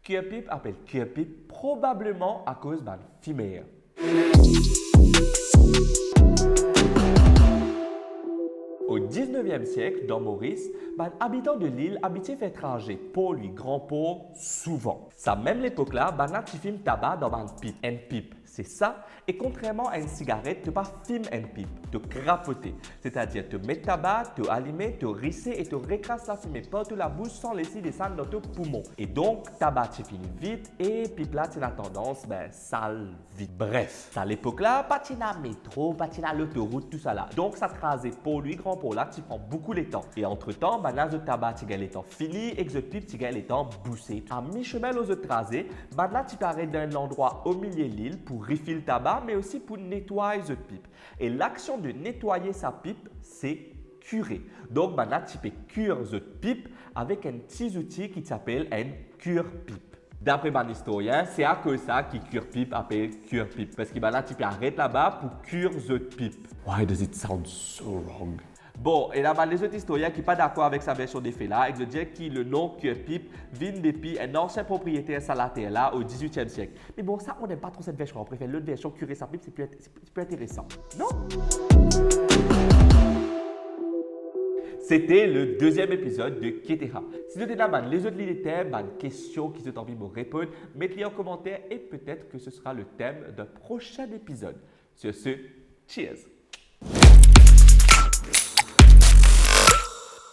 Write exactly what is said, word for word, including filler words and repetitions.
Kirpip apel kirpip probableman akoz bann fimer. O dizneviem siek, dan Moris, bann abitan de lil abitie fer traze Port Louis, Grand Port souvan. Sa mem lepok la, bann la ti fim taba dan bann pip, enn pip, se sa, e kontrerman a enn sigaret, to pa fim enn pip, to krapote. Setadir, to met taba, to alime, to rise e to rekras lafime partou labous san les li desann dan to poumon. E donk, taba ti fini vit e pip la ti ena tandans, be, sal vit. Bref, sa lepok la, pa ti ena metro, pa ti ena lotorout, tousala. Donk, sa traze Port Louis, Grand Port la ti pran boukou letan. E antretan, bann la zot taba ti gagn letan fini ek zot pip ti gagn letan bouse. A mi-semin lor zot traze, bann la ti pe aret dan enn landrwa omilie lil pou refill taba, me osi pou netway zot pip. E laksion de netwaye sa pip, se kire. Donk, bann la ti pe kir zot pip avek enn ti zouti ki ti apel enn kirpip. Dapre bann istorien, se akoz sa ki kirpip apel kirpip, parski bann la ti pe aret laba pou kir zot pip. Why does it sound so wrong? Bon, ena bann lezot istorien ki pa dakor avek sa version de fe la, ek zot dir ki le nom kirpip vinn depi enn ansien propriyeter sa later la o dizwitiem siek. Me bon, sa, on n'aime pas trop cette version, on préfère l'autre version, kire sa pip, c'est plus, c'est plus intéressant. Non? C'était le deuxième épisode de Ketera. Si zot ena bann lezot lide term, bann kestion ki zot anvi mo reponn, met li an komanter e petet ke ce sera le thème d'un prochain épisode. Sur ce, cheers!